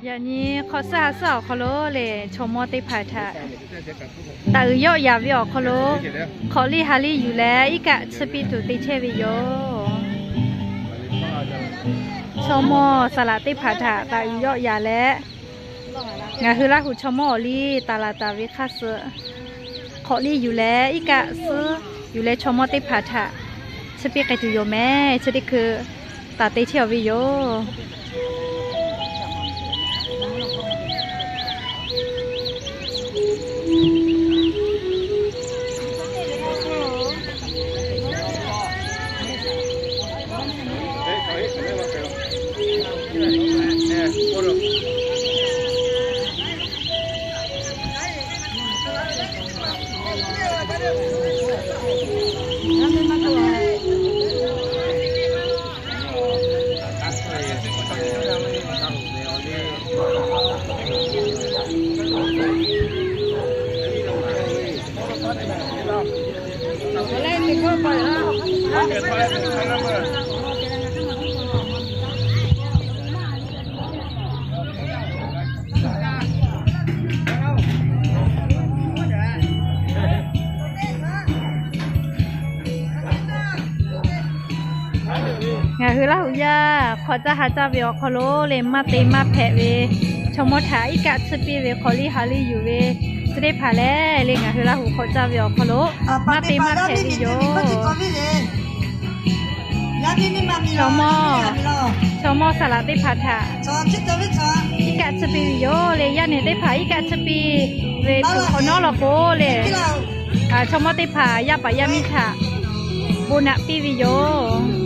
Yaꞈ nyi hk'awꞈ suhˉ ha suhˉ awˬ hk'aw lo lehˬ, chaw mawˇ teˇ hpaˍ htaꞈ taˍ uiˍ yawˆ yaˍ ve awˬ hk'aw lo hk'awꞈ liˇ ha liˇ yuˬ leh iˉ kaˆ tsuhˇ piˇ tuˬ te chehˇ ve yoˬ. Chaw mawˇ saˍ laꞈ teˇ hpaˍ htaꞈ taˍ uiˍ yawˆ yaˍ leh, ngaˬ hui Laˇ huˍ chaw mawˇ awˬ liˇ taˍ laˬ taˍ ve hk'aˇ suh hk'awꞈ liˇ yuˬ leh iˉ kaˆ suhˉ yuˬ leh chaw mawˇ teˇ hpaˍ htaꞈ tsuhˇ piˇ k'ai tuˬ yoˬ mehˍ. Chi teˇ hkui taˍ te chehˇ ve yoˬ. Ngaˬ hui Laˇ huˍ yaˇ hk'awꞈ caˇ ha caˇ ve awˬ hk'aw lo lehˬ, maˇ te maˇ hpehꞈ ve chaw mawˇ htaꞈ iˉ kaˆ tsuhˇ piˇ ve hk'awꞈ liˇ ha liˇ yuˬ ve chi teˇ hpaˍ lehˬ, lehˬ ngaˬ hui Laˇ huˍ hk'awꞈ caˇ ve awˬ hk'aw lo maˇ te maˇ hpehꞈ ve yoˬ. Chaw mawˇ, chaw mawˇ saˍ laꞈ teˇ hpaˍ htaꞈ iˉ kaˆ tsuhˇ piˇ ve yoˬ lehˬ, yaˇ nehˬ teˇ hpaˍ iˉ kaˆ tsuhˇ piˇ ve tuˬ hk'awꞈ nawˉ law k'o lehˬ, chaw mawˇ teˇ hpaˍ yaˇ paˍ yaˇ miˇ htaꞈ bon naꞈ piˇ ve yoˬ.